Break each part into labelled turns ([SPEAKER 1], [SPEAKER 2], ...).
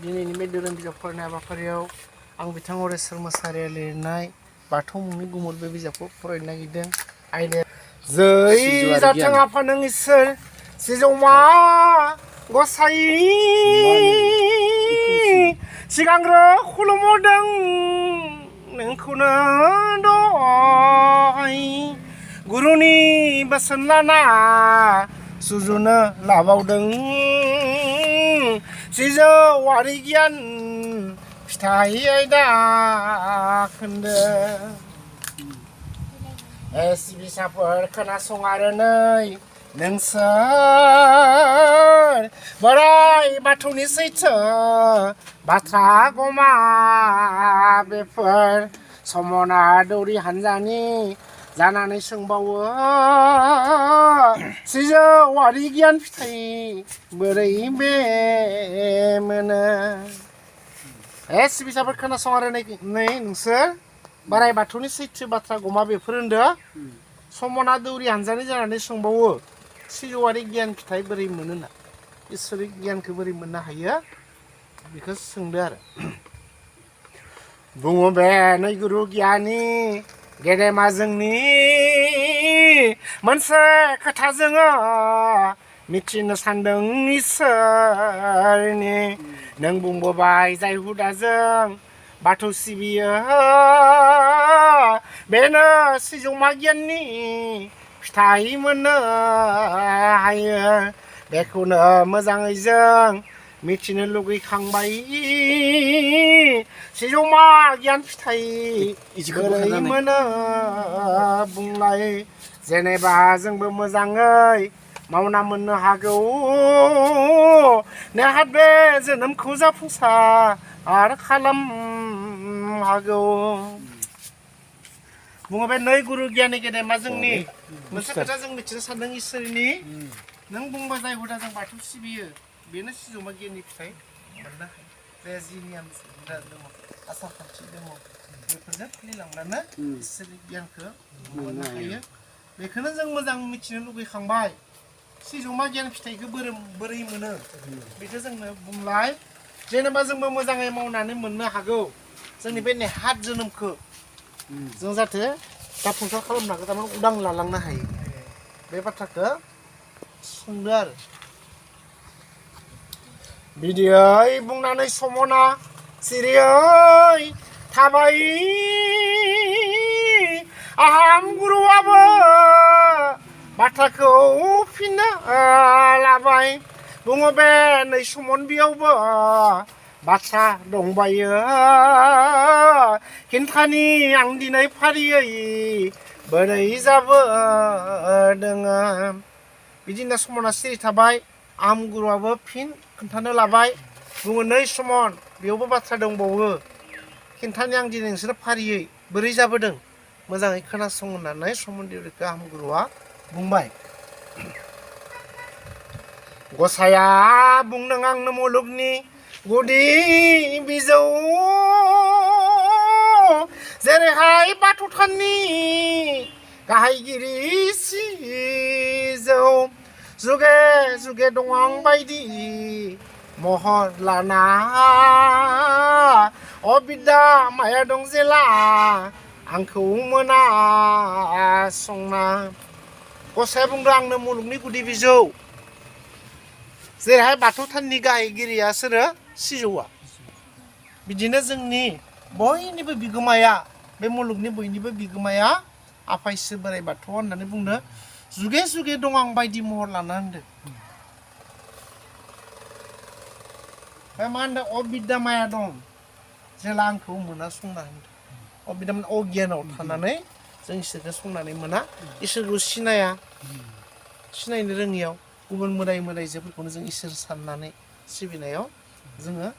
[SPEAKER 1] दिनैनि बे धोरोम बिजाब फरायनाय हाबाफारियाव आं बिथां अरेस्वर मोसाहारिया लिरनाय बाथौ मुंनि गुमुर बे बिजाबखौ फरायनो नागिरदों। आयदाया जै जाथों आफा नों इसोर सिजौमा गसाइ सिगांग्रो खुलुमहरदों नोंखौनो दहाय गुरुनि बोसोन लाना सुजुनो लाबावदों सिजौआरि गियान फिथाइ आयदा खोन्दो सिबिसाफोर खोनासं आरो नै नोंसोर बोराइ बाथौनि सैथो बाथ्रा गमा बेफोर समना दौरि हान्जानि जानानै सोंबावो सिजौआरि गियान फिथाइ बोरै बे मोनो सिबिसाफोर खोनासं आरो नै नोंसोर बोराइ बाथौनि सैथो बाथ्रा गमा बेफोर होनदो समना दौरि हान्जानि जानानै सोंबावो सिजौआरि गियान फिथाइ बोरै मोनो ना इसोरिक गियानखौ बोरै मोननो हायो बेखौ सोंदो आरो बुङो बे नै गुरु गियानि गेदेमा जोंनि मोनसे खोथा जोङो मिथिनो सानदों इसोरनि नों बुंबोबाय जाय हुदाजों बाथौ सिबियो बेनो सिजौमा गियाननि फिथाइ मोननो हायो बेखौनो मोजाङै जों मिथिनो लुगैखांबाय सिजौमा गियान फिथाइ बोरै मोनो बुंलाय जेनेबा जोंबो मोजाङै मावना मोननो हागौ नेहात बे जोनोमखौ जाफुंसार खालाम हागौ बुङो बे नै गुरु गियानि गेदेमा जोंनि मोनसे खोथा जों मिथिनो सानदों इसोरनि नों बुंबा जाय हुदा जों बाथौ सिबियो बेनो सिजौमा गियाननि फिथाइ मोननो हायो बे जि नियम हुदा दङ आसार खान्थि दङ बेफोरजों फालिलांब्लानो इसोरनि गियानखौ मोननो हायो बेखौनो जों मोजां मिथिनो लुगैखांबाय सिजौमा गियान फिथाइखौ बोरै मोनो बेखौ जोंनो बुंलाय जेनेबा जोंबो मोजाङै मावनानै मोननो हागौ जोंनि बे नेहात जोनोमखौ जों जाहाथे जाफुंसार खालामनो हागौ थारमाने उदां लालांनो हायो बे बाथ्राखौ सोंदो आरो बिदियै बुंनानै समना सिरियै थाबाय आहाम गुरुआबो बाथ्राखौ फिननो लाबाय बुङो बे नै समन बेयावबो बाथ्रा दंबायो खिन्थानि आं दिनै फारियै बोरै जाबोदों बिदिनो समना सिरि थाबाय आहाम गुरुआबो फिन खोन्थानो लाबाय बुङो नै समन बेयावबो बाथ्रा दंबावो खिन्थानि आं दिनै नोंसोर फारियै बोरै जाबोदों मोजाङै खोनासं होननानै समन देवरिखौ आहाम गुरुआ बुंबाय गसाया बुंदों आंनो मुलुगनि गुदि बिजौ जेरैहाय बाथौ थाननि गाहायगिरि सिजौ जुगे जुगे दं आं बायदि महर लाना अबिद्या माया दं जेला आंखौ मोना संना गसाया बुंदों आंनो मुलुगनि गुदि बिजौ जेरैहाय बाथौ थाननि गाहायगिरिया सोरो सिजौआ बिदिनो जोंनि बयनिबो बिगोमाया बे मुलुगनि बयनिबो बिगोमाया आफा इसोर बोराइ बाथौ होननानै बुंदों जुगे जुगे दं आं बायदि महर लाना होनदों मा होनदों अबिद्या माया दं जेला आंखौ मोना संना होनदों अबिद्या माने अगियानाव थानानै जों इसोरखौ संनानै मोना इसोरखौ सिनायनो रोङियाव गुबुन मोदाय मोदायजोफोरखौनो जों इसोर साननानै सिबिनायाव जोङो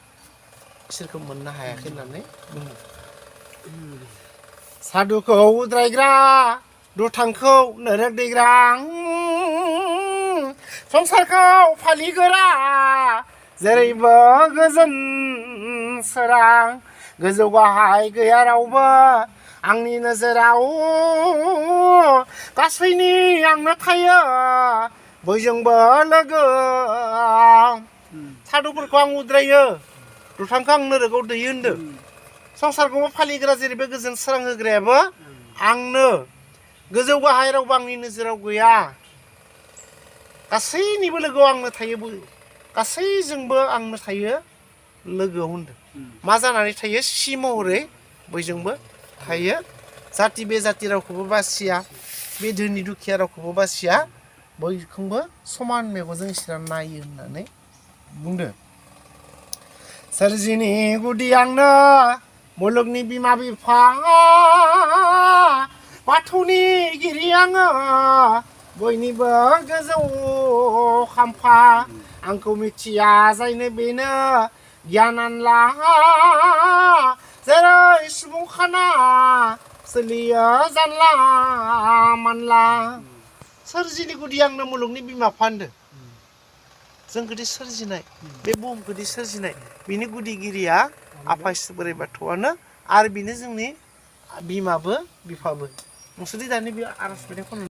[SPEAKER 1] इसोरखौ मोननो हायाखै होननानै बुङो सादुखौ उद्रायग्रा दुथांखौ नोरोग दैग्रा संसारखौ फालिगोरा जेरैबो गोजोन सोरां गोजौ गाहाय गैया रावबो आंनि नोजोराव गासैनि आंनो थायो बयजोंबो लोगो सादुफोरखौ आं उद्रायो दुथांखौ आंनो रोगाव दैयो होनदों संसारखौबो फालिग्रा जेरैबो गोजोन सोरां होग्रायाबो आंनो गोजौ गाहाय रावबो आंनि नोजोराव गैया गासैनिबो लोगोआव आंनो थायो गासैजोंबो आंनो थायो लोगोआव होनदों मा जानानै थायो सि महरै बयजोंबो थायो जाति बे जाति रावखौबो बासिया बे धोनि दुखिया रावखौबो बासिया बयखौबो समान मेगनजों इसोरा नायो होननानै बुंदों सोरजिनि गुदि आंनो मुलुगनि बिमा बिफा बाथौनि गिरि आङो बयनिबो गोजौ खाम्फा आंखौ मिथिया जायनो बेनो गियानानला जेरै सुबुं खाना सोलियो जानला मानला सोरजिनि गुदि आंनो मुलुगनि बिमा बिफा होनदों जोंखौदि सोरजिनाय बे बुहुमखौदि सोरजिनाय बिनि गुदिगिरिया आफा इसोर बोराइ बाथौआनो आरो बेनो जोंनि बिमाबो बिफाबो नोंसोरदि दानि बे आर'ज मेथाइ खनो